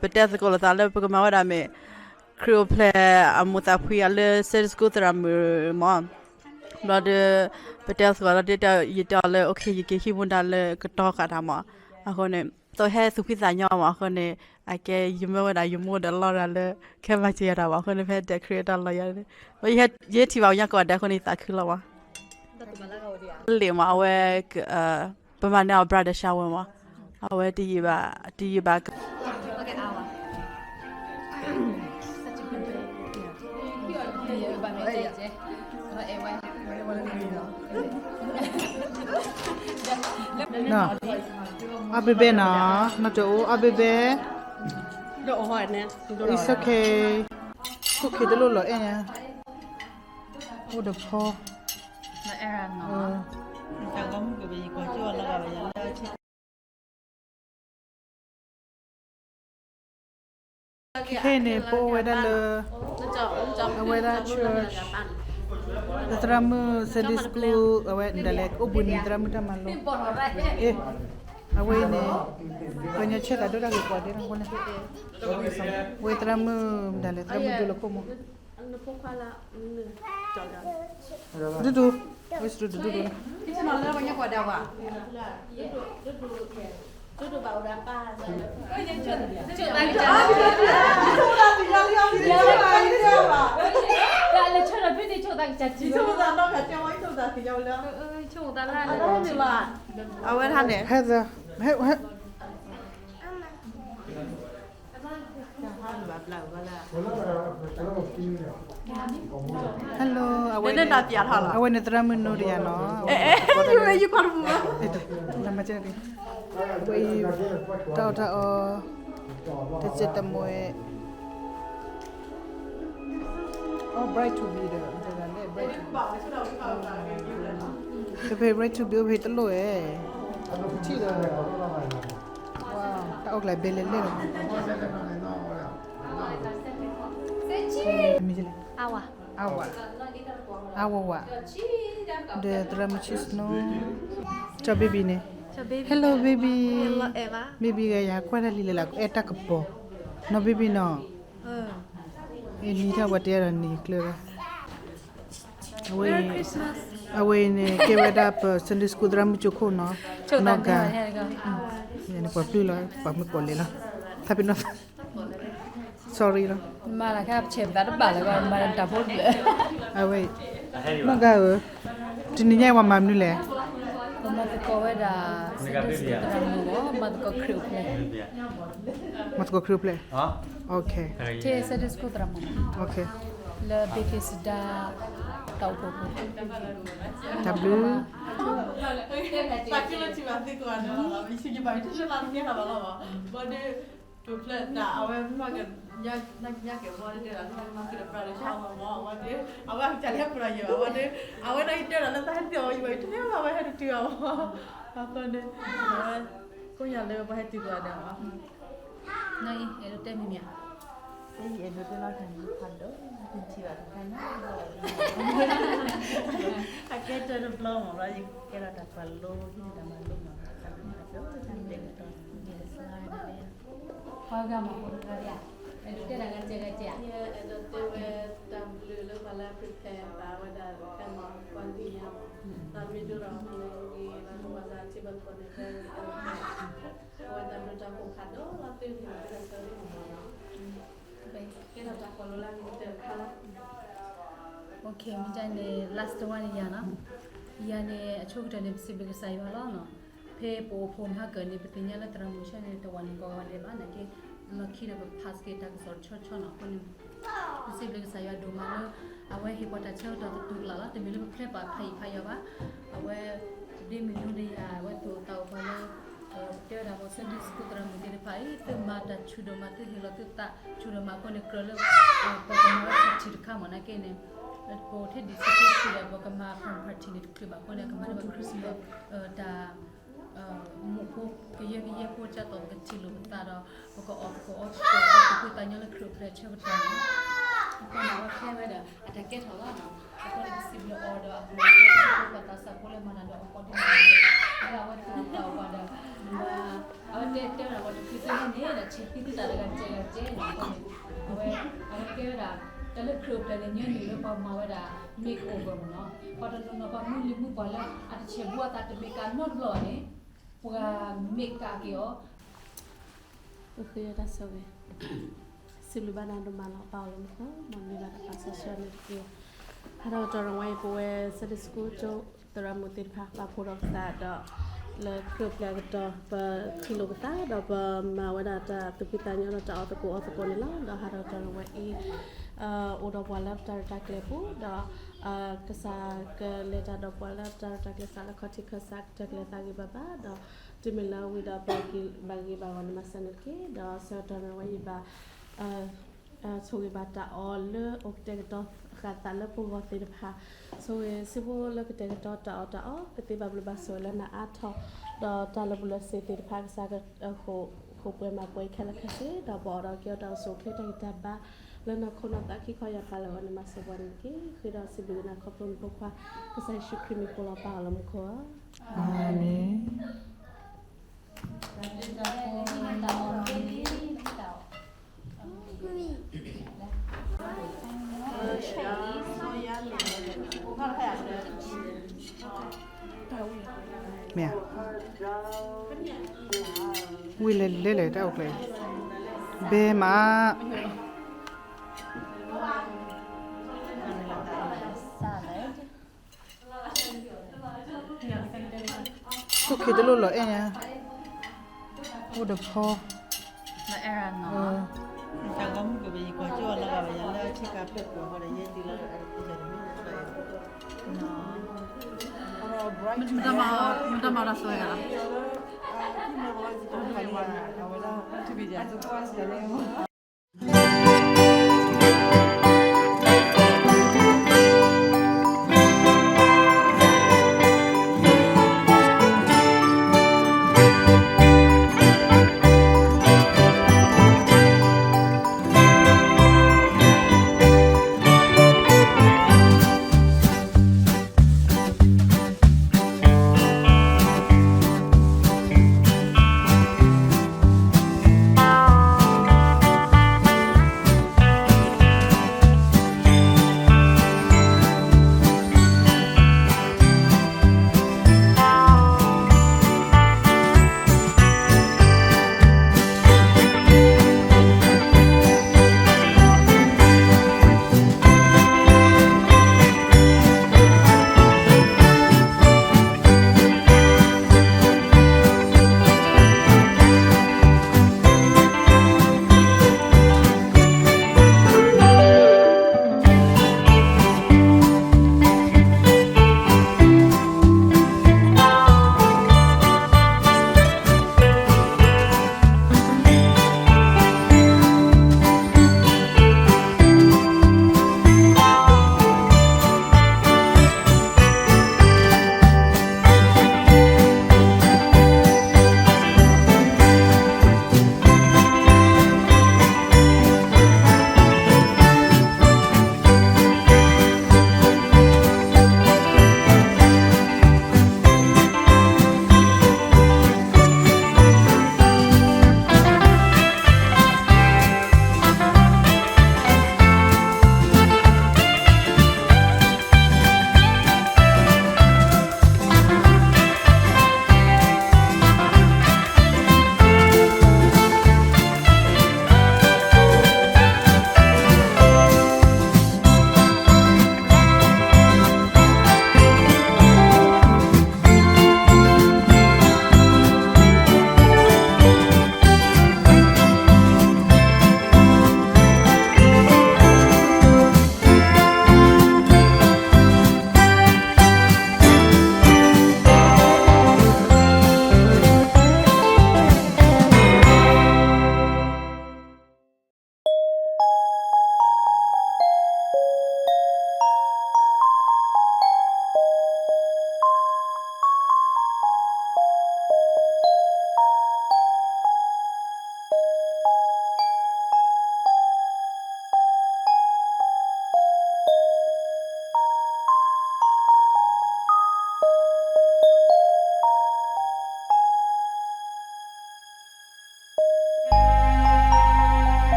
ပတဲသကိးလိာ်သးလၢပကမၤဝဲဒၣ်မ့ၢ် ခရံာ်အိၣ်ဖျဲၣ်အမိၢ်သးဖှံအီၤလၢ Sunday School သရၣ်မုၣ်မး, ဘျီဒီး ပတဲသကိးလီၤ ဒ်တဲအီၤလၢ okay ယကဟံးမူဒါလၢကတီၤဃာ်တၢ်မး, အဃိန့ၣ် သိးဟဲသူၣ်ဖှံသးညီမး အဃိန့ၣ် အကဲယမၢဝဲဒၣ်ယမိၢ်ဒီးလီၤဒၣ်လၢ ခဲမၤစၢၤယၤတၢ်မး အဃိန့ၣ် ဖဲ decree တၢ်လီၤယၤ, ယဟဲထံၣ်ဘၣ်ညါကိးဂၤဒဲးအဃိန့ၣ် ယသးခုလီၤမး, လံာ်မး အဝဲ ပမၤန့ၢ်အီၤ bridal shower မး, အဝဲတယံာ်ဘၣ် တယံာ်ဘၣ် အဘဲဘဲနီၤ, နီၢ်ကအိ အဘဲဘဲ, it's okay, okay တလိၣ်လီၤအဲၣ်ညါ, အိၣ်ဒီးဖီ ခဲအံၤန့ၣ် ပအိၣ်ဝဲဒၣ်လၢ အဝဲဒၣ် church ဒီးသရၣ်မုၣ် Sunday school အဝဲဒၣ်လဲၣ် ကအိၣ်ဘှံးနံၤသရၣ်မုၣ်တၢ်မၤလိ, အဝဲအံၤန့ၣ် ပှၤညီဆဲးသးဒိၣ်တၢ်ဂ့ၤကိးဂၤဒဲးအဃိန့ၣ်, အဝဲသရၣ်မုၣ်ဒၣ်လဲၣ် သရၣ်မုၣ်ဒိၣ်လၢခိၣ်မး ဒူဒူ, ဝဲစတူဒူဒူလီၤ, အဝဲဒၣ်န့ၣ် ဟဲ Hello, အဝဲန့ၣ်သရၣ်မုၣ်နိဒယၤနီၤ, လၢမၤကဲန့ၣ်, ဝဲအံၤ တၢ်အီၣ်တၢ်အီ, တစဲးတမှဲ, အ bride to be ဒီး bride to be, ဖဲ bride to be အိၣ်ဖဲတလိၣ်ဝဲ, ထံၣ်ဒီး တၢ်အီၣ်ကျဲဘဲလဲၣ်လဲၣ်လီၤ, မ့ၢ်လဲၣ် အါဝၤ, အါဝၤဝၤ, ဒီးသရၣ်မုၣ်ဆံးစနိ, ကၠီ baby န့ၣ်, Hello baby, baby ဂၤယၤကွၢ်တၢ်လံလဲၣ်လၢ အဲၣ်တၢ်ကပီၤ, နီၢ် baby နီၤ, နံၤထီၣ်ပှၤတဲဒီးနံၤကျၢၤလီၤ, အဝဲအံၤန့ၣ် ကဲဝဲဒၣ်ပ Sunday school သရၣ်မုၣ်ကၠိခိၣ်နီၤ, နီၢ်ဂၤ, န့ၣ်ပှၤပျုၢ်လီၤ ပှၤမုၣ်ကိးလဲၤလီၤ, သးပ့ၤနီၣ် sorry လီၤ, မၤတၢ်ခဲပဆဲးပသးတဘၣ်လၢၤဘၣ် မၤတၢ်ဖိတဖျၢၣ်, အဝဲ, နီၢ်ဂၤဧၢ, တနံၤညါအံၤပှၤမၤမနုၤလဲၣ်, ပမၤသကိးဝဲဒၣ် Sunday school သရၣ်မုၣ်မး မၤသကိးခရံာ်အိၣ်ဖျဲၣ်, မၤသကိးခရံာ်အိၣ်ဖျဲၣ်, ထဲ Sunday school သရၣ်မုၣ်မး, လၢ Bethesda တၢ်အိၣ်ဖှိၣ်ဖိ, တၢ်ဘျုး တၢ်ကလၢထံၣ်ဘၣ်သ့ၣ်ကိးဂၤဒဲးလီၤ, ယဘၣ်ယတသ့ၣ်ညါဘၣ်လီၤ, ဘၣ်ဒီး, ပဖျဲးတၢ်အဝဲမၤက, ညါကဲၤဘီဒဲးဒဲးလီၤ, မၤက့ၤဒီးပြးဒီးဆါမးမး, ဘၣ်ဒီး, အဝဲကလဲၤပျၢ်ယဲၢ်ဘၣ်, ဘၣ်ဒီး, အဝဲဒၣ်ယတဲဒီးလၢတၢ်ဟဲတုၤအီၤ ယဘၣ်ယတသ့ၣ်ညါဘၣ် အဝဲဟဲတတုၤအီၤမး, အဃိန့ၣ်, အဝဲ, ကိးညါလၢပှၤဟဲတုၤကိးဂၤဒဲးမး နအံၤ အဲၣ်ဒိးတဲမံၤမံၤဧါ, အဲၣ်ဒိးတဲလီၤတၢ်မံၤဖးဒိၣ်, ယထံၣ်ဘၣ်တခါညါ, အကဲတၢ်တဘျီမး ယကဲထီၣ်တၢ်ကွၢ်လိ ဟံးန့ၢ်တၢ်မၤလိမး, ပှၤဂၤမၤဖိတဂၤဧါ, အဲၣ်ဒိးတဲတၢ်ဂၤစဲးဂၤစဲးဧါ, အဲၣ်ဒိးတဲဝဲတၢ်ဘျုးလၢပှၤလၢ prepare ပာ်ဝဲဒၣ်ဖဲမၤပှၤနံၤညါမး, ဒီးမ့ၢ်ဒိၣ်ဒီးမ့ၢ်ဂ့ၤ လၢပှၤလၢထံဘၣ်တကိးန့ၣ်ဖဲ အဝဲတၢ်ဘျုးတၢ်ဖှိၣ်ဖးဒိၣ်လီၤသုန့ၣ် ကစၢ်ယွၤမၤနီၤ, ကဲထီၣ်တၢ်ကွၢ်လိလၢမ့ၢ်ကတၢၢ်တခါလီၤ, မ့ၢ်ဒ်န့ၣ် last one န့ၣ်ယၤနီၤ, ယၤန့ၣ် အဆိကတၢၢ်န့ၣ် ပစံးဘျုးကစၢ်ယွၤလီၤနီၤ, ဖဲပအိၣ်ဖှိၣ်မၤဟါကၢၢ်န့ၣ် ပသ့ၣ်ညါလၢသရၣ်မုၣ်ဆၢန့ၣ် တဝၤန့ၣ်ကိးဂၤဒဲးဘၣ်နာ်က့, လီၢ်ခံဒီးပ pass က့ၤတၢ်ကစီၣ်တဆီဆီနီၤ, အဃိန့ၣ် ပစံးဘျုးကစၢ်ယွၤဒိၣ်မးလၢ အဝဲဟ့ၣ်ပှၤတၢ်ဆၢကတီၢ်သတူၢ်ကလာ်လီၤ, တမ့ၢ်လၢပဖျဲပာ်ဖးယံာ်ဖးယီၤဘၣ်, အဝဲ ဒ်မုၢ်နံၤဒံးယၤ အဝဲသူၣ်အိၣ်သးအိၣ်ပှၤလၢ တဲဝဲဒၣ်ပှၤ Sunday School သရၣ်မုၣ်သ့ၣ်တဖၣ်အံၤ သုမၤတၢ်ဆူၣ်ဒိၣ်မး သုဟ့ၣ်လီၤသုသးဆူၣ်ဒိၣ်မးအဃိန့ၣ် ကြၢးလၢ ပကမၤဝဲ party တခါမးနာ်က့န့ၣ်, ပအိၣ်ထဲ December ဒီး ပကမၤ party န့ၣ်တချုးဘၣ်အဃိန့ၣ် ကမၤလၢပ Christmas တၢ် မူးဖိ ကယဲၢ်ကယဲၢ်ဖိ ကသိးပကထံၣ်လိာ်ပသးဒီး ပကအီၣ်ပကအီ ပကသူၣ်ဖှံသးညီလၢခရံာ်အိၣ်ဖျဲၣ်အဆၢကတီၢ်န့ၣ်, အဃိန့ၣ် အဝဲဖဲဝဲဒၣ် အတၢ်ကဲထီၣ်လီၤနီၤ, အဃိန့ၣ် ပစံးဘျုးအီၤဒီး အဃိန့ၣ် ပသးစၢ်ဖိလၢမၤတၢ်ဒီးအီၤကိးဒ်န့ၣ်, လၢအဝဲသူၣ်အိၣ်သးအိၣ်ပှၤဒီး မၤ အဝဲတဲ တဲဝဲဒၣ်ပှၤတဖုသ့ၣ်န့ၣ် ဒီးဆဲးသံသ့ၣ်သးတဂၤတကဲးတဂၤတကဲးန့ၣ် အဝဲ အဝဲကဲဝဲဒၣ် တၢ်လၢခရံာ်အိၣ်ဖျဲၣ်န့ၣ် ညီနုၢ်လၢပှၤမၤဝဲဒၣ် makeover မ့ၢ်နီၤ, ပှၤတနီၤနီၤ ပှၤမုၢ်လံၤမုၢ်ပှၢ်လၢ အတဆဲးဘူးအသးတမ့ၢ်ကနီတဘျီဘၣ်န့ၣ် ပှၤ make က့ၤအီၤ ပဃ့တၢ်ဆိၣ်ဂ့ၤ, စံးဘျုးဘၣ်နၤဒိၣ်မးလီၤ ပၢ်အီၤလၢမူခိၣ် မ်နမံၤဘၣ်တၢ်ပာ်စီဆှံန့ၣ်တက့ၢ်. ဟါထီၣ်ကတီၢ်နဝဲအံၤ ပဝဲ Sunday School ကၠိသရၣ်မုၣ်သ့ၣ်တဖၣ် ပာ်ဖှိၣ်ထီၣ်ပသးဒီး လၢခရံာ်အိၣ်ဖျဲၣ်အကတီၢ် ပထံၣ်လိာ်ပသး ဒီးပမၤဝဲဒၣ်တၢ်သူၣ်ဖှံသးညီဒီးတၢ်အီၣ်သကိးအီသကိးန့ၣ်လီၤ. ဒီးဟါထီၣ်ကတီၢ်နဝဲအံၤ အိၣ်ဒီးပှၤလၢပတၢ်ရဲၣ်တၢ်ကျဲၤပူၤ ဒီး ကစၢ်ကလဲၤတၢ်ဒီးပှၤလၢပတၢ်ရဲၣ်တၢ်ကျဲၤ စးလၢခီၣ်ထံးခၢၣ်စး ကတၢၢ်ကျဲၤသးဂ့ၤဘၣ်ဘၣ် ဒီးတုၤမ့ၢ်လၢဝံၤဒီး ပကဘၣ်ဂ့ၤဘၣ်ဂီၢ်န့ၣ် မၤစၢၤန့ၣ်တက့ၢ်. ဒီးဆၢကတီၢ်နဝဲအံၤဘၣ် ဆိၣ်ဂ့ၤဘၣ်တၢ်အီၣ်လၢအိၣ်ကတဲာ်ကတီၤဃာ်သးလၢပဂီၢ်သ့ၣ်တဖၣ်, ဆိၣ်ဂ့ၤစံးဖိလၢကတဲာ်ကတီၤတၢ်အီၣ်တၢ်အီ ကသ့ဘၣ်ဘျုးဘၣ်ဆိၣ်ဂ့ၤလၢနၤအါထီၣ်, ဒီးတၢ်လၢာ်ဘူၣ်လၢာ်စ့ၤသ့ၣ်တဖၣ် ကစၢ်ကဃိၣ်ပှဲၤမၤပှဲၤခဲလၢာ်ခဲဆ့ ဒီးပအိၣ်ဒီးကဲထီၣ်တၢ်အိၣ်ဆူၣ်အိၣ်ချ့တၢ်ဂံၢ်တၢ်ဘါ လၢနီၢ်ခိနီၢ်သးခံခီယၢ်ဖးလၢာ်အဂီၢ်န့ၣ် မၤစၢၤပှၤန့ၣ်တက့ၢ်. ဃ့ဒီးစံးဘျုးက့ၤနၤခီဖျိနဖိခွါ ကစၢ်ယ့ၣ်ၡူးခရံာ်မံၤပူၤလီၤ ပၢ်အီၤလၢမူခိၣ်ဧၢ, အၤမ့ၣ်. မ့ၢ်ဧါ, ဝံၤလဲၤလဲၤလဲၤတၢ်အိၣ်ကျဲၤ, ဘဲမး သူၣ်ခံတလိၣ်လီၤအဲၣ်ညါ, အိၣ်ဒီးဖီ, လၢအဲၣ်ရနီၤ, တၢ်ဂီၢ်မုၢ်ကဘၣ်ယကွၢ်ကၠိအီၤလၢဂၤဘၣ်ယၤလၢထံကၤဖျၢၣ်ပှဲၤဃီဒီးယဲတုၤလၢအတယီၤတမံၤလၢ မတၤမၤဒီးသွဲဂၤလီၤ, အဝဲဒၣ် ထုကယၤ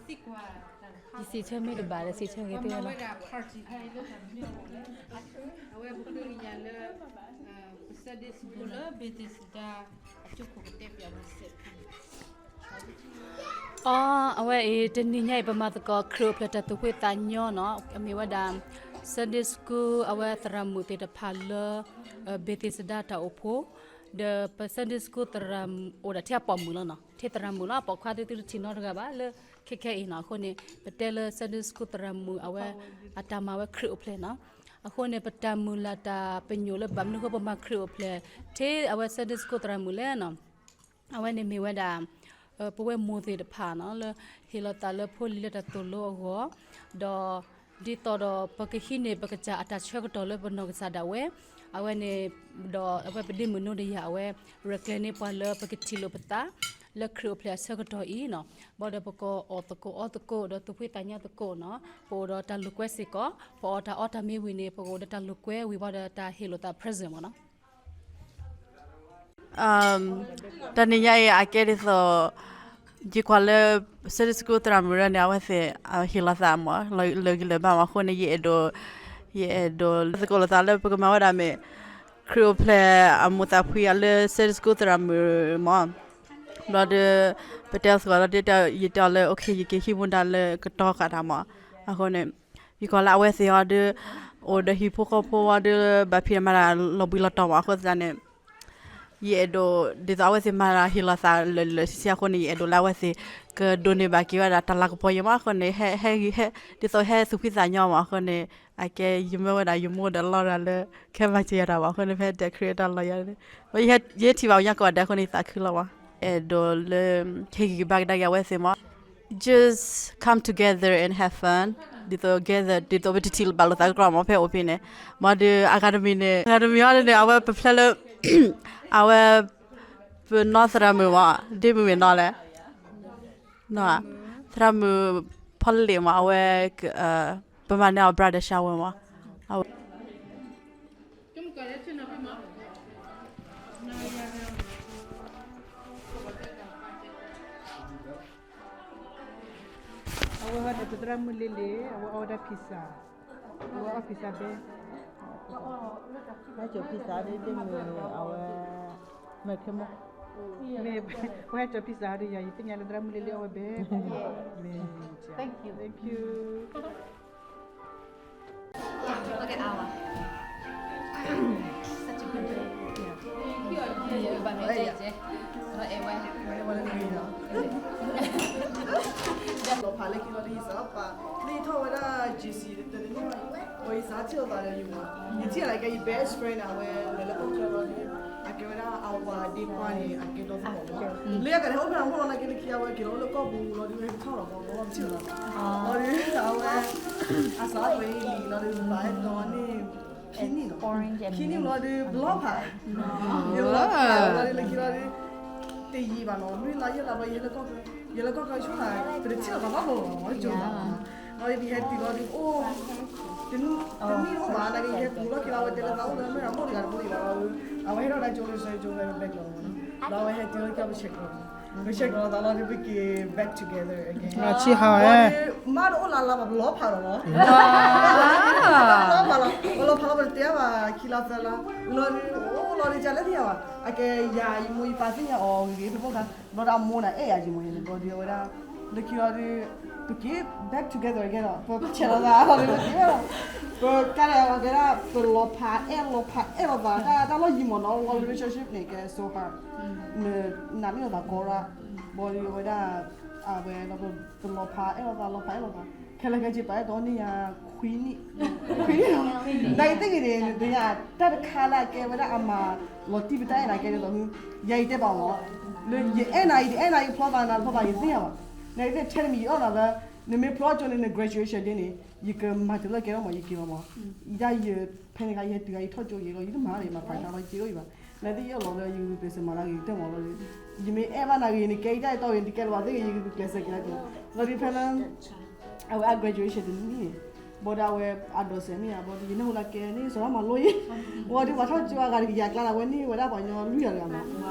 ယစံးဆၢမ့ၢ်တဘၣ်ဒီး စံးဆၢဂ့ၤသ့ဝဲလီၤ. အဝဲပဃ့ကညးလၢ ပ Sunday School လၢ Bethesda အကၠိခိၣ်ကတဲပၠးဝဲစဲးဖံ အီ အဝဲအံၤ တနံၤညါအံၤ ပမၤသကိးခရံာ်အိၣ်ဖျဲၣ်တၢ်သူၣ်ဖှံသးညီနီၤ, အမ့ၢ်ဝဲဒၣ် Sunday School အဝဲသရၣ်မုၣ်သ့ၣ်တဖၣ်လၢ Bethesda တၢ်အိၣ်ဖှိၣ်, ဒီးပ Sunday School သရၣ်မုၣ်အိၣ်ဒၣ်ထဲအပိာ်မုၣ်လီၤနီၤ, ထဲသရၣ်မုၣ်လီၤ, အပိာ်ခွါသုသုတထံၣ်နီတဂၤဘၣ်လၢ ခဲခဲအံၤနီၤ, အဃိန့ၣ် ပတဲလၢ Sunday School သရၣ်မုၣ်အဝဲ အတၢ်မၤဝဲခရံာ်အိၣ်ဖျဲၣ်နီၤ, အဃိန့ၣ် ပတၢ်မုၢ်လၢ်တၢ်ပညိၣ်လၢဘၣ်မနုၤအဃိပမၤခရံာ်အိၣ်ဖျဲၣ် ထဲအဝဲ Sunday School သရၣ်မုၣ်လဲၣ်နီၤ အဝဲန့ၣ်မ့ၢ်ဝဲဒၣ် ပဝဲမိၢ်သ့ၣ်တဖၣ်နီၤ လၢဟ့ၣ်လီၤသးလၢဖိလံၤလၢတၢ်သိၣ်လိအဂီၢ်, ဒီး ဒ်သိးဒီးပကဟံးန့ၢ်ပကစၢ်အတၢ်ဆၢကတီၢ်လၢပနီၢ်ကစၢ်ဒၣ်ဝဲ, အဝဲန့ၣ် ဒီးအဝဲပဒ့မုၣ်နိဒယၤအဝဲ ရဲၣ်ကျဲၤန့ၢ်ပှၤလၢပကထံၣ်လိာ်ပသး လၢခရံာ်အိၣ်ဖျဲၣ်အဆၢကတီၢ်အံၤနီၤ, ဘၣ်ဒီးပကအီၣ်သကိးအီသကိး ဒီးသူၣ်ဖှံသးညီသကိးနီၤ, ပအိၣ်ဒီးတၢ်လိာ်ကွဲစ့ၢ်ကီး, ပအီၣ်တၢ်အီတၢ်မ့ၢ်ဝံၤန့ၣ် ပကအိၣ်ဒီးတၢ်လိာ်ကွဲဝံၤဘၣ်ဒီးတၢ်ဟ့ၣ်လိာ်သး present မ့ၢ်နီၤ. တနံၤညါအံၤ အကဲဒ်သိး ယကွၢ်လၢ Sunday School သရၣ်မုၣ်ရၢန့ၣ် အဝဲသ့ၣ် ဟ့ၣ်လီၤသးမး လၢာ်ဂံၢ်လၢာ်ဘါမး အဃိန့ၣ် ယအဲၣ်ဒိး ယအဲၣ်ဒိးလၢသကိးလိာ်သးလၢပကမၤဝဲဒၣ်မ့ၢ် ခရံာ်အိၣ်ဖျဲၣ်အမိၢ်သးဖှံအီၤလၢ Sunday School သရၣ်မုၣ်မး, ဘျီဒီး ပတဲအီၤသကိးလီၤဒီး ယတဲအီၤလၢ okay ယကဟံးမူဒါလၢကတီၤဃာ်တၢ်မး, အဃိန့ၣ် ယကွၢ်လၢအဝဲသ့ၣ်အီၤဒီး အိၣ်ဒီးဟံၣ်ဖိဃီဖိဝဲဒီး ဘၣ်ဖံးမၤတၢ်လီၤဘှံးလီၤတီၤမး အဃိသတးန့ၣ် ယအဲၣ်ဒိး ဒ်သိးအဝဲသ့ၣ်မၤတၢ်ဟ့ၣ်လီၤသးလၢာ်လၢာ်ဆံဆံအဃိန့ၣ် ယအဲၣ်ဒိးလၢအဝဲသ့ၣ် ကဒိးန့ၢ်ဘၣ်က့ၤဝဲဒၣ်တၢ်လၤကပီၤယဲၢ်မး အဃိန့ၣ် ဟဲ ဟဲ ဒ်သိးဟဲသူၣ်ဖှံသးညီမး အဃိန့ၣ် အကဲယမၢဝဲဒၣ်ယမိၢ်ဒီးလီၤဒၣ်လၢ ခဲမၤစၢၤယၤတၢ်မး အဃိန့ၣ် ဖဲ decorate တၢ်လီၤယၤန့ၣ် ယဟဲထံၣ်ဘၣ်အညါကိးဂၤဒဲးအဃိန့ၣ် ယသးခုလီၤမး အဲၣ်ဒိးလၢ ဟ့ၣ်ဂံၢ်ဘါကဒါက့ၤအဝဲသ့ၣ်မး just come together and have fun ဒ်သိး gather ဒ်သိးပတထံၣ်ဘၣ်လိာ်သးကကြၢးမး ဖဲအိၣ်ဖဲန့ၣ် မ့ၢ်ဒီး အဂၤတမံၤန့ၣ် အဂၤတမံၤအီၤန့ၣ် အဝဲပဖျဲလၢ အဝဲ ပနီၢ်သရၣ်မုၣ်မး ဒ့မုၣ်မ့ၢ်နီၢ်လဲၣ် သရၣ်မုၣ်ဖီလ့ၣ်မး အဝဲ ပမၤန့ၢ်အီၤ bridal shower မး အဝဲ အဝဲဟီန့ၣ် ပသရၣ်မုၣ်လ့လ့ အဝဲအီၣ်ဝဲဒၣ် pizza အဝဲအီၣ် pizza ဘဲ ဟဲစိာ် pizza ဒ်ဒ့မုၣ်အဝဲ မဲာ်ခဲမိၣ် မ့ၢ် ပှၤဟဲစိာ် pizza ဒီးယၤ ယသ့ၣ်ညါလၢသရၣ်မုၣ်လ့လ့အီၣ်ဝဲဘဲ မ့ၢ် thank you. Look at Awa. Such a good day. Yeah. Yeah, but me too. လီၤဖးလၢခံလီၤဒီး ယစးပာ် လၢယထီၣ်ဝဲဒၣ် J C တနံၤညါ အဝဲယစးထံၣ်လိာ်သးဒီးယမိၢ် ယထံၣ်လၢကဲယ best friend အဝဲလဲၤလၢကီၢ်ချၢလီၤဒီး အကဲဝဲဒၣ်အဝၤဒ့ခွါန့ၣ် အကဲဒီသကိးလီၤ လၢယကလဲၤအိၣ်ဖဲအမိၢ်လီၤ နာ်က့လၢခံအဝဲက့ၤလီၤအိၣ်လၢကီၢ်ပူၤလီၤဒီး ဝဲကထီၣ်လီၤကီၢ်လီၤ ပထံၣ်လီၤ လီၤဒီး အဝဲ အစးပှဲၤအံၤလီၤဒီး ဘၣ်အဲၣ်တီန့ၣ် ခံနံၣ်လီၤ ခံနံၣ်လီၤဒီး ပလီၤဖး ယလီၤဖးလီၤဒီး လၢခံလီၤဒီး တယံာ်ဘၣ်နီၤ လွံၢ်လါယဲၢ်လါဘျီ ယဟဲလၢကီၢ်ချၢ ယဟဲလၢကီၢ်ချၢဆိသး ပတထံၣ်လိာ်သးနီတဘျီလီၤ ကၠိသး လီၤဒီး ပဟဲတုၤလီၤဒီး အိၣ် တနံၣ်အိၣ်ဘၣ် နာ်က့ ယဟဲပူၤလီၢ်ခံလီၤ အဝဲတဲလၢသးအိၣ်လၢမ့ၢ်အမိၢ်တဂၤတဘိအံၤဘၣ်လီၤ အဝဲဟဲထီၣ်ဒၣ်ကၠိလၢ ကၠိလၢ back လီၤမးနီၤ ဒီးအဝဲဟဲတုၤလီၢ်ခံ ပဆဲးကျိး ပဆဲးကျိးသးလီၤဒီး ပက့ၤ back together again ဆံဟးဝဲ မါတအိၣ်လၢလၢဘၣ် ပလီၤဖးလီၤမး လီၤဖးလီၤ ပလီၤဖးလီၤ ပတတဲဘၣ် ခံလါသၢလါ လီၤဒီး အိၣ်လီၤဒီး ကလဲၣ်သ့ၣ်ညါဘၣ် အကဲယၤ ယမိၢ်ယပၢ်သ့ၣ်ညါအီၤဂ့ၤဂ့ၤ ဖဲဖိခါ ဘျီဒီးအမိၢ်န့ၣ် အဲၣ်ယၤယမိၢ်ယဲန့ၣ် ဘျီဒီးအဝဲဒၣ် လၢခံလီၤဒီး ပက့ၤ back together again လီၤ ပဆဲးလီၤသးလီၤဒီး ပက့ၤဝဲလီၤ ပကလဲၤဝဲကဲဒၣ် ပလီၤဖးအဲၣ်လီၤဖးအဲၣ်လီၤသး တၢ်လီၢ်ယံၤမးနီၤ လီၤ relationship န့ၣ် ကဲ so hard နနမ့ၢ်လီၤသးကီရၣ် ဘျီဒီးအဝဲဒၣ် အဝဲ ပလီၤဖးအဲၣ်လီၤသး လီၤဖးအဲၣ်လီၤသး ခဲလၢာ်ခဲဆ့ ပာ်အဲၣ်တီန့ၢ်ယၤ ခွံနံၣ် ခွံနံၣ်လီၤ နာ်က့သ့ၣ်ဂ့ၤန့ၣ် နသ့ၣ်ညါ တၢ်တခါလၢအကဲဝဲဒၣ်အမၤလီၤတံၢ်ပတၢ်အဲၣ်နၤကဲဒ်သိး ယၤယတဲပာ်မး လၢယအဲၣ်နၤအံၤ တအဲၣ်နၤအံၤဖျီသးနၤတဖျီသး ယသ့ၣ်ညါဘၣ် နာ်က့သ့ၣ်ထဲတမံၤ ယအီၣ်နၤလၢ နမ့ၢ်ဖျီကၠိန့ၣ် န graduation day န့ၣ် ယကမၤတလၢကဲထီၣ်မး ယက့ၤလီၤမး ယတၢ်ယ ဖဲန့ၣ်ခါ ယဟဲတုၤခါ ယထီၣ်ကၠိယဲၤလီၤ ယတမၤလၢၤ ယမၤဖးတၢ်လီၤ ယက့ၤလီၤယဘၣ် နာ်က့သ့ၣ်ယအၢၣ်လီၤလၢ ယကကျဲးစၢးမၤလၢအဂ့ၤကတၢၢ်မးလီၤ ယမ့ၢ်အဲၣ်ဘၣ်နၤဂ့ၤ နကဲယတၢ်အဲၣ်တီဂ့ၤ နတကဲလၢၤဘၣ်သ့ၣ်ဂ့ၤ ယကကျဲးစၢးက့ၤလၢက့ၤ လီၤဒီးဖဲလၢ အဝဲအ graduation တနံၣ်န့ၣ် ဘၣ်ဒီးအဝဲအဒိးစဲးမ့ၢ်ဧါ ဘၣ်ဒီး ယနၢ်ဟူလၢကဲန့ၣ် စီၤရၣ်မၤလိယဲ ဘၣ်ဒီးပှၤထီၣ်ကၠိအဂၤတကယၤကျါန့ၣ် အဝဲန့ၢ်ဝဲဒၣ်ပှၤကညီလွံၢ်ဂၤတဂၤမး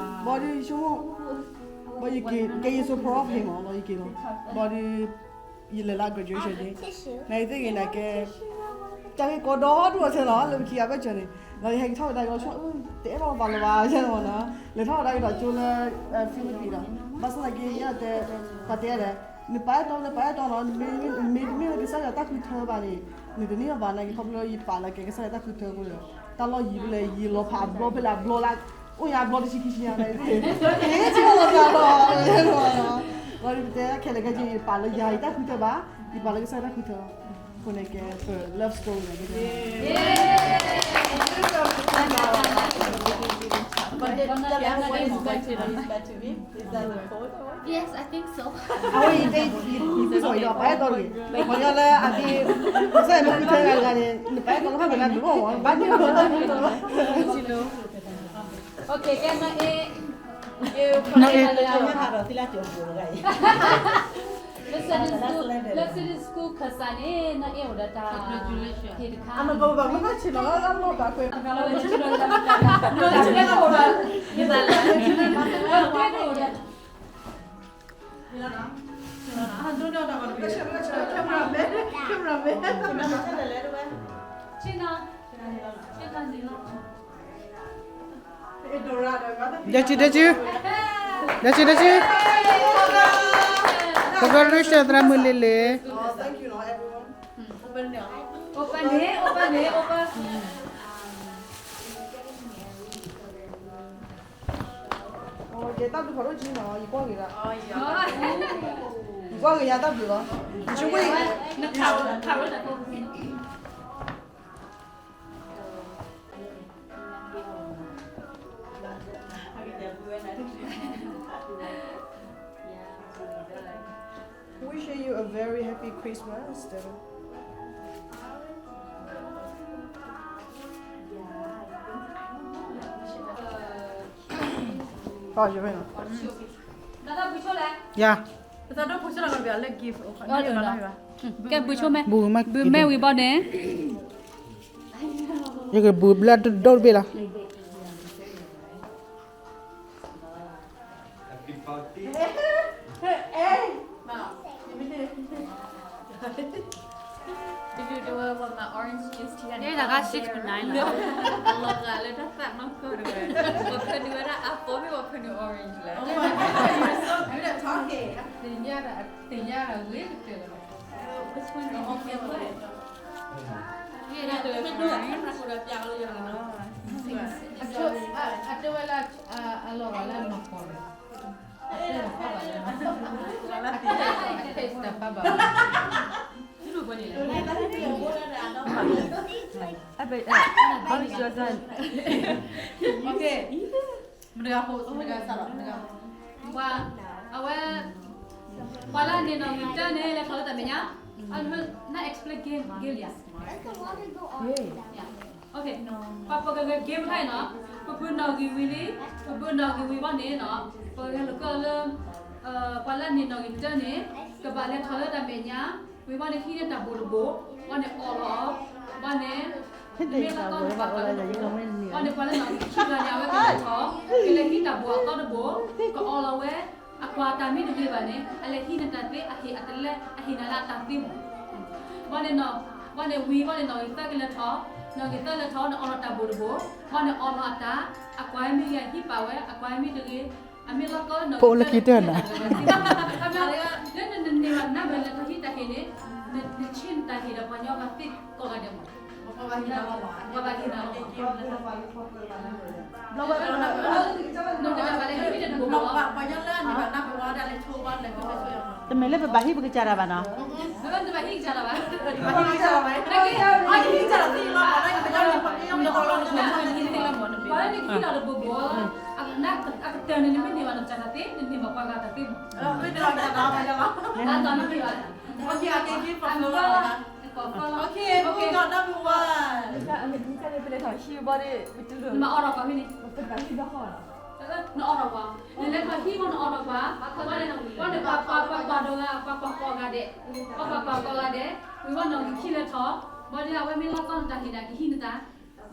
ဘၣ်ဒီးယဆိကမိၣ် ဘၣ်ယက့ၤ ကဲယ so proud of him မး လီၤယက့ၤလီၤ ဘၣ်ဒီး ယလဲၤလၢ graduation day န့ၣ်, နာ်က့သ့ၣ်ဂ့ၤနာ်က့, တၢ်ဂ့ၢ်ကီဒီဒူၣ်အီၤထဲလီၤ လၢပခံဂၤဘၣ်စၢၤန့ၣ်, ဒီးယဟဲက့ၤထီၣ်ဝဲဒၣ်ကလီၤဆီ, တအဲၣ်ဒိးဘၣ်လၢၤဘၣ် ယဲမနီၤ, လဲၤထီၣ်ဝဲဒၣ်ကဒီးကၠိလၢ Philippines ဒီး, ဘၣ်ဆၣ်သနာ်က့ ယတဲ, ပှၤတဲလဲၣ်, နပာ်အဲၣ်တီလၢပာ်အဲၣ်တီနီၤ, နမ့ၢ်တမ့ၢ်လၢကစၢ်ယွၤတၢ်ဃုထၢဘၣ်န့ၣ်, နတန့ၢ်အီၤဘၣ်နာ်က့ ခီဖျိယပာ်လၢကဲကစၢ်ယွၤတၢ်ဃုထၢအဃိဒီး, တၢ်လီၢ်ယံၤဖဲလဲၣ် ယံၤလီၤဖးအဘျီဖဲလဲၣ်အဘျီလၢ, အိၣ်ညါအဘျီတဆံခံဆံညါန့ၣ်, ဟဲထံၣ်လီၤသးဒီး, လီၤဒီးပတဲခဲလၢာ်ခဲဆ့ ယပာ်လၢယၤအတၢ်ဃုထၢဘၣ်, ယပာ်လၢကစၢ်ယွၤတၢ်ဃုထၢ, အဃိန့ၣ်ကဲ love story န့ၣ် But then, then what is meant to be is meant to be. Is that the quote? Yes, I think so. အဝဲအံၤတဲ, ယဃုစီၤအံၤဒီး ပာ်အဲၣ်တီတဂ့ၤ, ပှၤညီလၢအဒ့, ကစၢ်ယွၤမ့ၢ်ဃုထၢဂၤတဂၤန့ၣ် နပာ်အဲၣ်တီလၢဖးကလၢဘၣ်မ့ၢ်ဝဲ, ဘၣ်န့ၣ် Okay, ကဲနီၢ်အ့, နီၢ်အ့, လၢ Sunday school, လၢ Sunday school ခၢၣ်စးန့ၣ် နီၢ်အ့အိၣ်ဒီးတၢ်ဟ့ၣ်တခါ, အမ့ၢ်ကဘၣ်မ့ၢ်ဘၣ်ဆ့ၣ်နီၤလၢလီၢ်ဘၣ်ကွဲး, ဒဲကံ, ဒဲကံ, ဒဲကံ, ဒဲကံ, Congratulations သရၣ်မုၣ်လ့လ့. ယတၢ်ဘျုးဖးဒိၣ်ကံနီၤ, ယကွၢ်ဂ့ၤဒၣ်, ယကွၢ်ဂ့ၤယတၢ်ဘျုးလီၤ, ယဆိကမိၣ်, Wishing you a very happy Christmas. ယၤ, ကဲ ဘုဆိမဲ, ဘုမဲဝံၤဘီန့ၣ်, ယကဘုဘျၢဒိၣ်တဘ့ၣ်လီၤ. Orange juice တဂၤ sixty-nine လီၤ, အလီၤဂာ်လၢတၢ်သးနီၢ်ကီၢ်တဝဲ, ပှၤဖၢနုာ်ဝဲဒၣ်အပိမ့ၢ် ပှၤဖၢနုာ် orange လဲၣ်. သ့ၣ်ညါဒီးဂ့ၤကတၢၢ်လီၤ. အတဲဝဲလၢအလီၤဂာ်လၢအနီၢ်ကီၢ်န့ၣ်, တၢ်ဖးဘၣ်, မတၤဖိ, မတၤဖိ, ပှၤ, အဝဲ, ပှၤလၢအန့ၢ်နီၣ်ဂံၢ်တၢန့ၣ် လဲၤထီၣ်လၢတၢ်မဲာ်ညါ, န explain game, game ယၤ. Okay, ပှၤပကဂဲၤ game ခါအံၤနီၤ, ပဖုနီၣ်ဂံၢ်ဝံၤလံ, ပဖုနီၣ်ဂံၢ်ဝံၤဘီန့ၣ်နီၤ, ပကဂဲၤလိာ်ကွဲလၢ, ပှၤလၢအန့ၢ်နီၣ်ဂံၢ်တၢန့ၣ်, ကဘၣ်လဲၤထီၣ်လၢတၢ်မဲာ်ညါ, ဝံၤဘီန့ၣ်ဟံးန့ၢ်တၢ်ဘိၣ်တဘိၣ်, ဘီန့ၣ်အီၣ်လီၤအီၤ, ဘီန့ၣ်, မ့ၢ်လီၢ်ကီၢ်န့ၣ်ဘၣ်ကီၢ်လၢတဘိၣ်, ဘီန့ၣ်ပှၤလၢနီၣ်ဂံၢ်ခံဂၤန့ၣ် အဝဲကလဲၤထီၣ်, ကလဲၤဟံးတၢ်ဘိၣ်အသီတဘိၣ်, ကအီၣ်လီၤဝဲ, အကွၢ်တၢ်မ့ၢ်တဂ့ၤဘၣ်န့ၣ် အလဲၤဟံးန့ၢ်တၢ်သ့ အဟ့ၣ်အတလဲ အဟ့ၣ်နၤလၢအတၢ်သ့မး. ဘီန့ၣ်, ဘီန့ၣ်ဝံၤဘီန့ၣ်နီၣ်ဂံၢ်သၢကလဲၤထီၣ်, နီၣ်ဂံၢ်သၢလဲၤထီၣ်န့ၣ်အီၣ်လီၤတၢ်ဘိၣ်တဘိၣ်, ဘီန့ၣ်အီၣ်လီၤအတၢ်, အကွၢ်မ့ၢ်ဂ့ၤအဟံးပာ်ဝဲ, အကွၢ်မ့ၢ်တဂ့ၤ, အမ့ၢ်လီၢ်ကီၢ်န့ၣ် ဖိလၢခံတၢၢ်နၤ, လၢနန့ၢ်ဘၣ်နဘၣ်လဲၤထီၣ်ဟံးတၢ်ဟ့ၣ်န့ၣ်, နဆ့ၣ်နတၢ်ဟ့ၣ်ဒီးပှၤညီဘၣ်သ့ကိးဂၤဒဲးမး, ပှၤဘၣ်ဟ့ၣ်နၤလီၤ, ပှၤဘၣ်ဟ့ၣ်နၤလီၤ, ပှၤညီလၢအန့ၢ်ဘၣ်နဘၣ်လဲၤထီၣ်ဟံးပကစၢ်တၢ်ဘၣ်နီၤ, တမ့ၢ်လၢပဘၣ်ဟံးပကစၢ်တၢ်ဘၣ်နီၤ, ပှၤလၢနကဟံးတၢ်တဘိၣ်ဘိၣ်, အကတၢၢ်န့ၣ် နမ့ၢ်န့ၢ်ဘၣ်နကစၢ်တၢ်သ့, နန့ၢ်ဘၣ်ပှၤဂၤတၢ်သ့မး, အတၢ်န့ၣ်မ့ၢ်ဘၣ်, အကီၢ်ဖီလီၤ, အကီၢ်ဖီလီၤ, နမၤအီၣ်ဒီးပှၤဖဲန့ၣ်, နအီၣ်ဒီးပှၤဖဲန့ၣ်, နလဲၤထီၣ်ဟံးဝဲနအီၣ်ဒီးပှၤ, ဘီန့ၣ်, ဘီန့ၣ်ပှၤ, ပှၤ, ပှၤကွၢ်ဒီးဂၤ, ပှၤကွၢ်ကိးဂၤဒဲး, ပှၤကွၢ်ကိးဂၤဒဲး, ဝံၤဘီနီၣ်ဂံၢ်ခံလဲၤထီၣ်, ဘီန့ၣ် အဝဲမ့ၢ်လီၢ်ကီၢ်နတၢ်ဟ့ၣ်နၤ ကဟံးနတၢ်,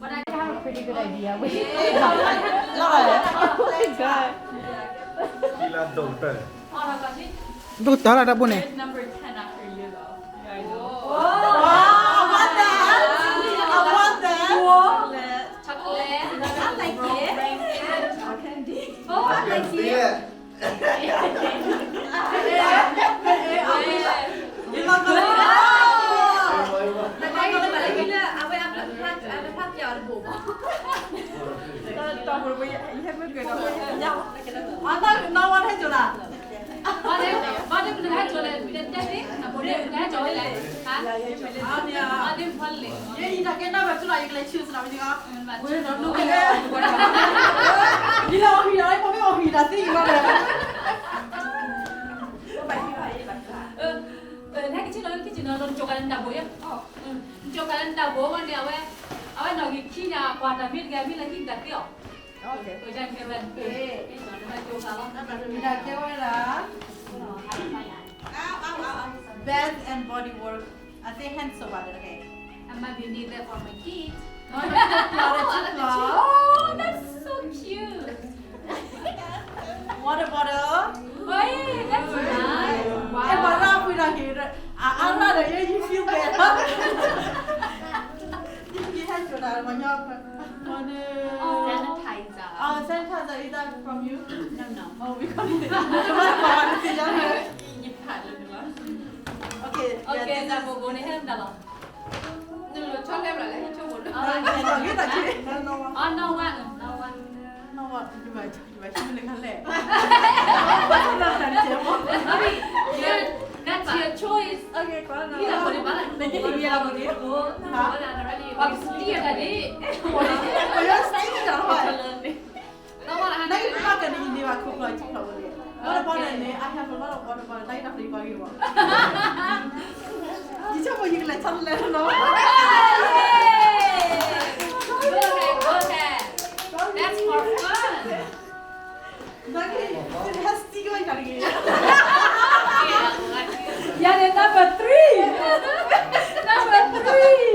ဘၣ်ဒၣ် pretty good idea. ဒိၣ်တၢ်လၢတၢ်ဘိၣ်န့ၣ်, number ten after you. Oh, I want that. I want that. Chocolate. I like it. Oh, I like it. အတၢ်ကနီၣ်ဝဲထဲကၠိၤလၢ်, ဘၣ်ဒ့မနုၤဟဲကၠိၤလဲၣ်, တဲသ့, ဘၣ်ဒ့မနုၤဟဲကၠိၤလဲၣ်, တဲသ့, ဘၣ်ဒ့မနုၤလဲၣ်, ယဲယတၢ်ကဲတၢ်ဘၣ်ထူလီၤ ယကလဲၤဆူစနၣ်ဝဲန့ၣ်, ဝဲဒီးနူကလဲၣ်, ယလၢအီၣ်ဟံၣ်ဒီး ပမ့ၢ်အီၣ်ဟံၣ်ဒီးသ့အံၤဘၣ်ဒီး ဟဲက့ၤဆ့ၣ်နီၤ ဟဲက့ၤဆ့ၣ်နီၤ နကၠိၤကၤလၢနတၢ်ဘိၣ်ယဲ, နကၠိၤကၤလၢနတၢ်ဘိၣ်ဝဲန့ၣ် အဝဲ, အဝဲနီၣ်ဂံၢ်ခံန့ၣ် ကွၢ်တၢ်မ့ၢ်တဂၤမ့ၢ်လၢဟံၣ်တၢ်သ့အီၤ, ကဲဝဲဒၣ်, မ့ၢ်ဒၣ်ကဲဝဲဒၣ်, Bath and Body Works, I think hand soap ဘၣ်ဒီး okay. I might be need that for my kids. Oh, that's so cute. Water bottle. Hey, that's nice. Wow. အဲ ပှၤရၣ်ဖှံတၢ်က့ၤ, အအါရၣ်ဒီး you feel better. ယဟဲကၠိၤတၢ် ပှၤညီ, water. Oh, sanitizer. Oh, sanitizer, is that from you? No, no. Oh, we got it. ယဖးလၢနလီၤ. Okay, okay, တၢ်ဘိၣ်ဘိၣ်န့ၣ် ဟဲမတၤလီၤ. နလီၤဆီလဲဘၣ်လဲၣ်, ဆီဘိၣ်လၢ, အနီၣ်ဝါ, အနီၣ်ဝါ, ယဘၣ်, ယဘၣ်ဟံးမ့ၢ်လၢခါလဲၣ်, ဘၣ်ဆၣ်ဒီးတၢ်တကဲမီၢ်, that's your choice. Okay, ကွၢ်နီၤ, နကဟံးမ့ၢ်လၢဘိၣ်န့ၣ်, ပှၤကစတံၢ်အတၢ်န့ၣ်, ပှၤကစတံၢ်အတၢ်န့ၣ်, နကဘၣ်ကန့ၣ် ယန့ၢ်ဘၣ်ခိၣ်ဖျီၣ် ယထံဖျီၣ်ဝဲန့ၣ်, water bottle န့ၣ် I have a lot of water bottle တၢ်ဂ့ၢ်တၢ်ဖျိးယပှၤဂ့ၢ်ဝဲ, ယဆိကမိၣ်ယကလဲၤဆီတလဲလီၤ, Go ahead, go ahead. That's for fun. ယၤန့ၣ် number three, number three.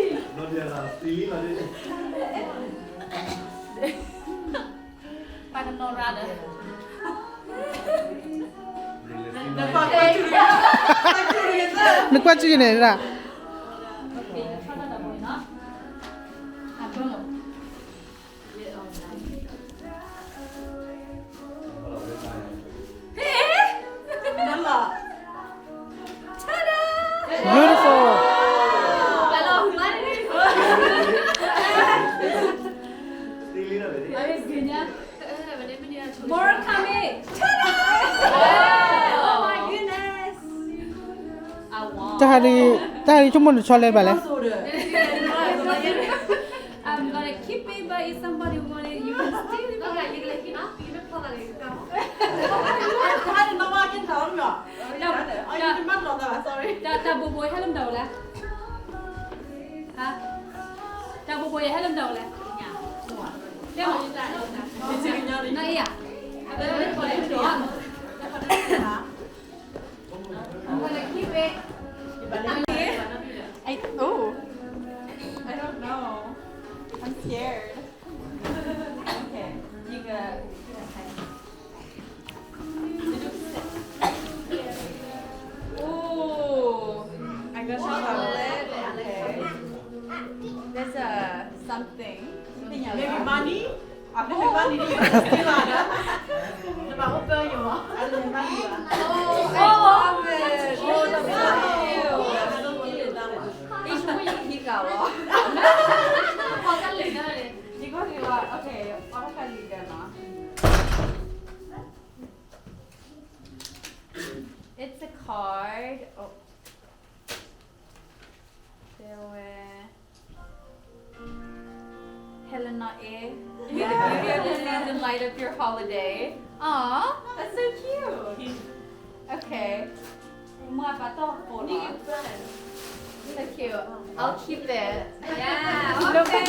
ပှၤကနီၤရၣ်ဒီး, နကွၢ်ကၠူၣ်န့ၣ်ဒၣ်, ဟ့ၣ်, နလီၤ, Ta-da! Beautiful. More coming. Ta-da! Oh my goodness. I want. တၢ်ဟးဒ်, တၢ်ဟးဒ်ဆိကမိၣ်နဆီလဲဘၣ်လဲၣ်. I'm gonna keep it, but if somebody want it, you can steal it. Okay, you can keep it. You can pull it. တၢ်ဘိၣ်ဘိၣ်ဟဲလၢမတၤဝဲလဲၣ်, ဟါ, တၢ်ဘိၣ်ဘိၣ်ယဟဲလၢမတၤဝဲလဲၣ်, တဲမ, နအံၤဧါ, I'm gonna keep it. I, oh, I don't know. I'm scared. Okay, you got, you got time. Ooh, I got chocolate. Okay. There's a something. Maybe money? I think money is still on. The Bible tell you. I don't know money. Oh, I love it. Oh, that's so cute. It's really cute. You got it. Okay, what can you get now? It's a card. Oh. There were Helena A. May the beauty of the season light up your holiday. Aw, that's so cute. Okay. မ့ၢ်ပာ်တီၢ်ဖိနီၤ. So cute. I'll keep it. Yeah, okay.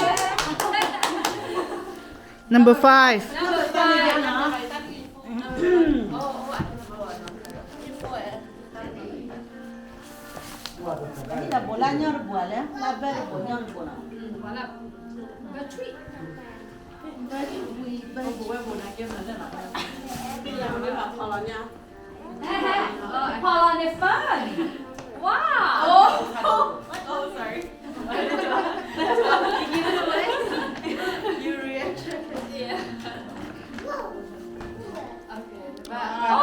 Number five. Number five. Number five. ဘၣ်လၢဘိးလၢညီတဘိးလဲၣ်, လၢဘဲတဘိးညီတဘိးနီၤ. ဘၣ်လၢ, ဘဲထရံၣ်, ဘဲထရံၣ်, ဘဲထရံၣ်, ဘိးဝဲဘိးန့ၣ်ကဲမနုၤလဲၣ်နီၤ, ဖီလီၤညါ, ဖီလီၤန့ၣ် fun. Wow! Oh, oh, sorry. Did you give it away? You reaction. Yeah. Okay. Wow. Oh,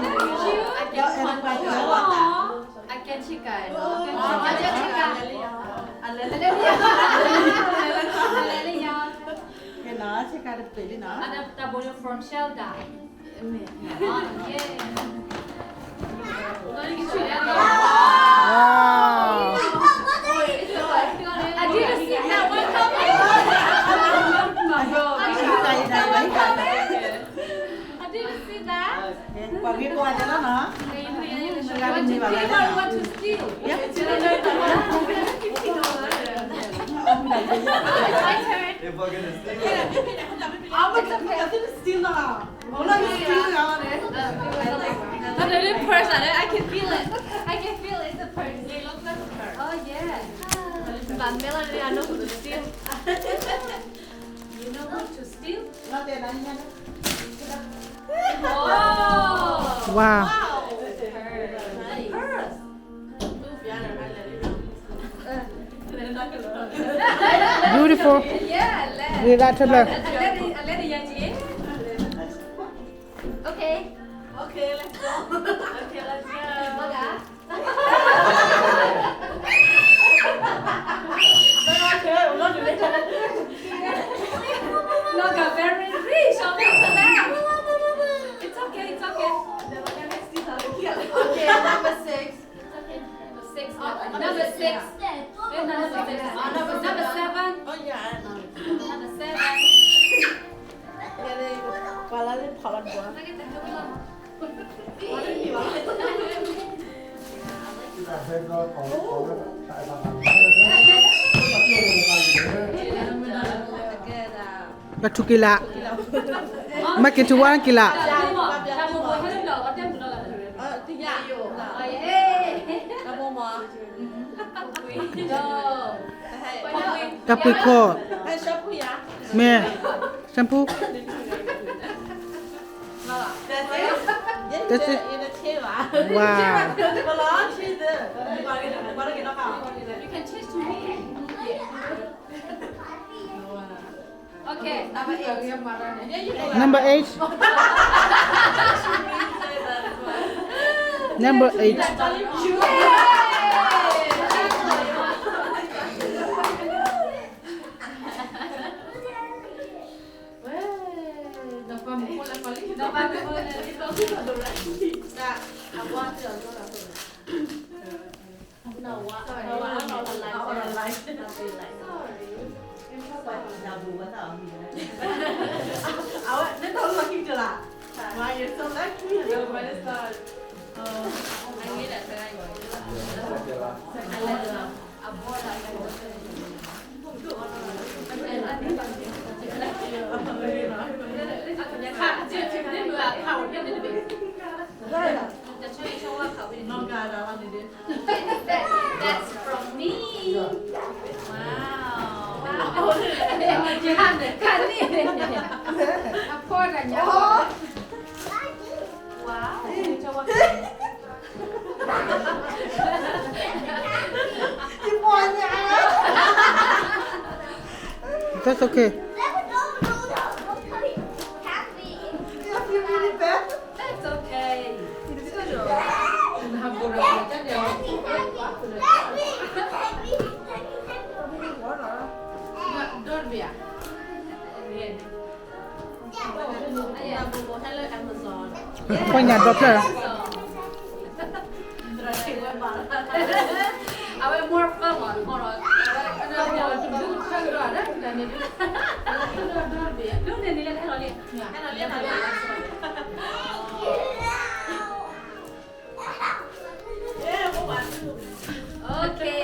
that's cute. I can control. Aw. I can check it. Oh, I can check it. Hallelujah. Hallelujah. Okay, now check out the plate, no? And the, the bottle from Shelter. Wow. I didn't see that one coming. I didn't see that. What do you want to steal? My turn. It's okay. Purse, I can feel it. I can feel it. It's a purse. Oh, yeah. But Melanie, I know who to steal. You know who to steal? Oh. Wow. Wow. Purse. Beautiful. Yeah, I like. With that, I like it, I like it, yeah. Okay. Okay, let's go. Okay, let's go. Look, I'm very rich. I'll be so bad. It's okay, it's okay. Okay, number six. Six. Oh, number six. Wait, number six. Oh, number seven. Oh, yeah, I know. Number seven. Good. ပှၤထူက့ၤလး, မ့ၢ်က့ၤထူဝါက့ၤလး, တၢ်ပှ့ၤခိၣ်, မ့ၢ်, shampoo, that's it, wow, you can change to me. Okay, number eight. Number eight. Number eight. No, what? Sorry. Oh, I don't know the light. I'll be like, sorry. Sorry. Sorry. Sorry. Why you're so lucky? No, but it's not. Oh, I need a try. That's from me. Wow. Wow. โอเค That's okay. Panya dua belas. Okay.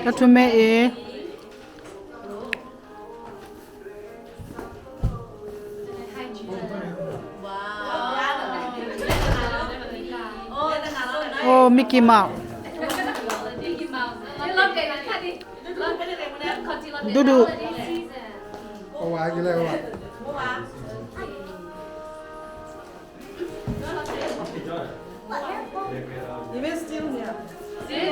ကထူမဲအံၤ Oh, Mickey Mouse. Dudu. နမ့ၢ် steam န့ၣ် steam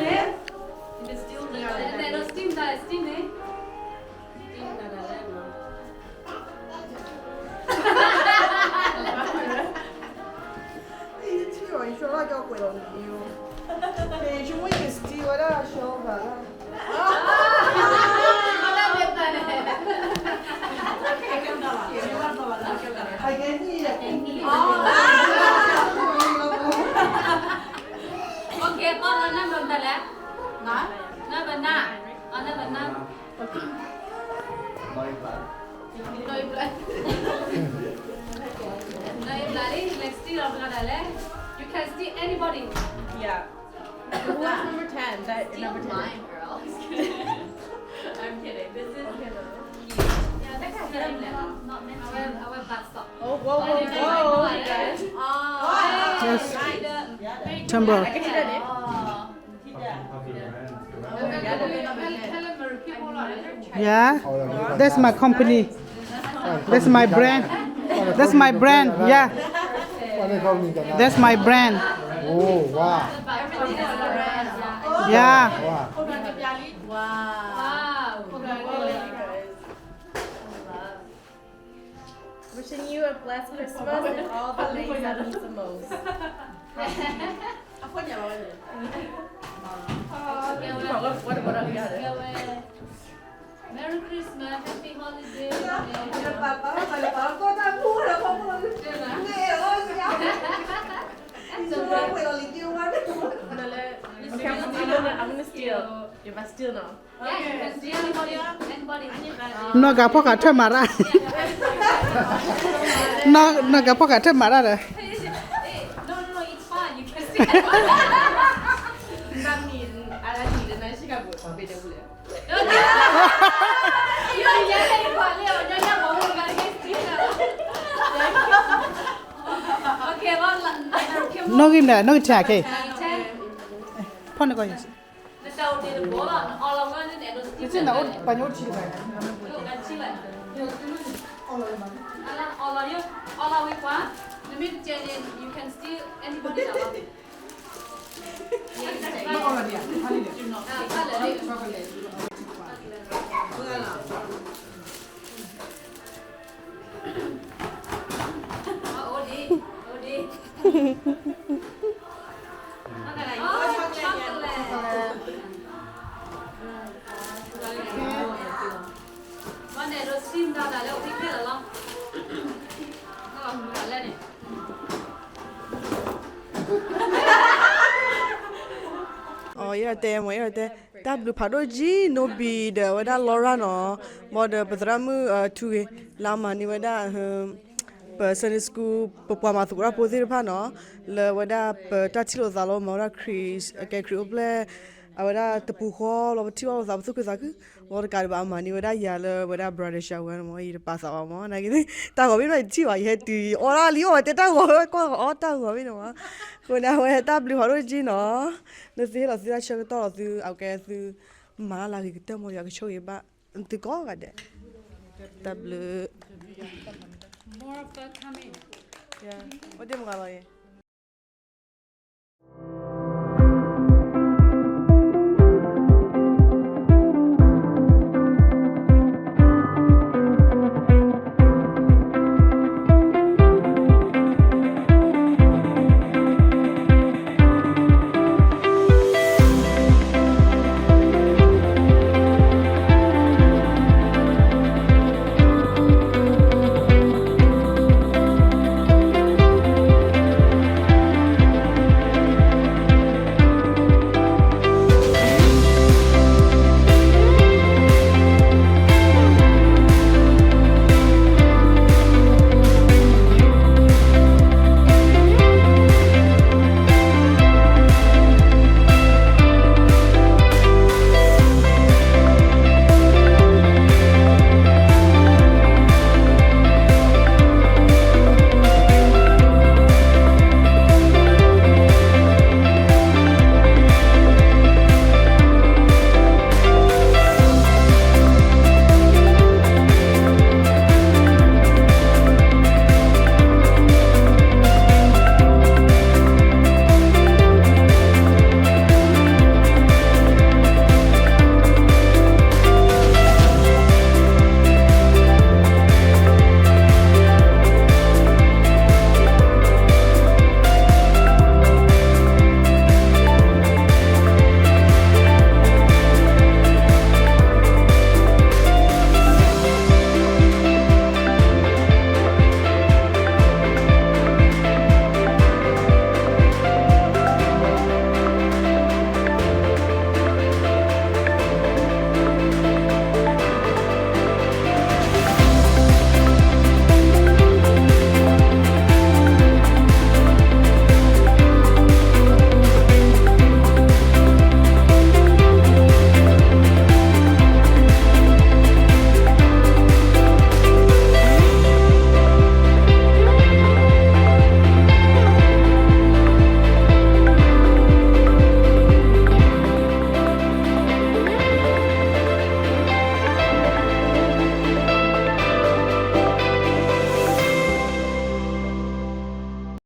န့ၣ် steam န့ၣ် steam တၢ် steam န့ၣ် steam တၢ် Okay, ကီၢ်နီၢ်နၢ်ဘၢၣ်မတၤလဲၣ်, နၢ်ဘၢၣ်နၢ်, အနၢ်ဘၢၣ်နၢ်, နီၢ်အံၤဘျါ, နီၢ်အံၤဘျါလံ, လဲၤ steal အီၤမတၤလဲၣ်, you can steal anybody. Yeah. Who was number ten? That number ten. Steal mine, girl. I'm kidding. This is cute. Yeah, that's good. အဝဲ အဝဲ bus stop. Oh, whoa, whoa, whoa, you guys. Yes. Chamber. I can see that name. Yeah, that's my company. That's my brand. That's my brand. Yeah. That's my brand. Oh, wow. Yeah. Wow. Wishing you a blessed Christmas and all the things that means the most. Merry Christmas, Happy Holiday. နီၢ်ကဖီၣ်ဃာ်ထၢၣ်မၤတၢ်, နီၢ်ကဖီၣ်ဃာ်ထၢၣ်မၤတၢ်ဒီး, Okay, နီၢ်ဂံၢ်မနုၤ, နီၢ်ဂံၢ်ထၢၣ်က့ၤ, ဖီၣ်န့ၢ်ကီၢ်, နအိၣ်ပှၤညိၣ်ထံတဘၣ်, နမ့ၢ်တကဲန့ၣ် you can steal anybody. အတဲမ့ၢ်တဲ, တၢ်ဘျုးဖးဒိၣ်ကံ နိဘံၤဒီးအဝဲဒၣ် Laura နီၤ, ဘၣ်ဒီးပသရၣ်မုၣ်ထူဂ့ၤ လၢအမၤန့ၢ်ဝဲဒၣ် ပ Sunday School ပပှၤမၤသကိးတၢ်ဖိသ့ၣ်တဖၣ်နီၤ, လၢအဝဲဒၣ်ပတၢ်ထံၣ်လိာ်သးလီၤ မၤဝဲဒၣ်ခရံာ် အကဲခရံာ်အိၣ်ဖျဲၣ် အဝဲဒၣ်တပူၤဃီလီၤ ပထံၣ်ဘၣ်လိာ်သးပသူၣ်ခုသးခု, ဂီၤတကးဒံးဘၣ် အမၤန့ၢ်ဝဲဒၣ်ယၤလၢဝဲဒၣ် brother shower မ့ၢ် ယတပာ်သးဘၣ်မ့ၢ် နာ်က့ တၢ်ဂီၤမ့ၢ်နီၤ ယတထံၣ်ဘၣ် ယဟဲတုၤအီၣ်ဒၣ်လံ အီၣ်ဝဲတဲတၢ်ဂီၤဝဲ ကွၢ်အီၣ်တၢ်ဂီၤမ့ၢ်နီၤ, အဃိန့ၣ် အဝဲတၢ်ဘျုးဖးဒိၣ်ကံနီၤ, လၢသုဟ့ၣ်လီၤသုတၢ်ဆၢကတီၢ်လီၤသု အကဲသု မၤလၢဂ့ၤကတၢၢ်မ့ၢ် ယွၤကဆိၣ်ဂ့ၤဘၣ်သုကိးဂၤဒဲး, တၢ်ဘျုး, အိၣ်ဒ့ၣ်မုၢ်ဂၤလီၤအံၤ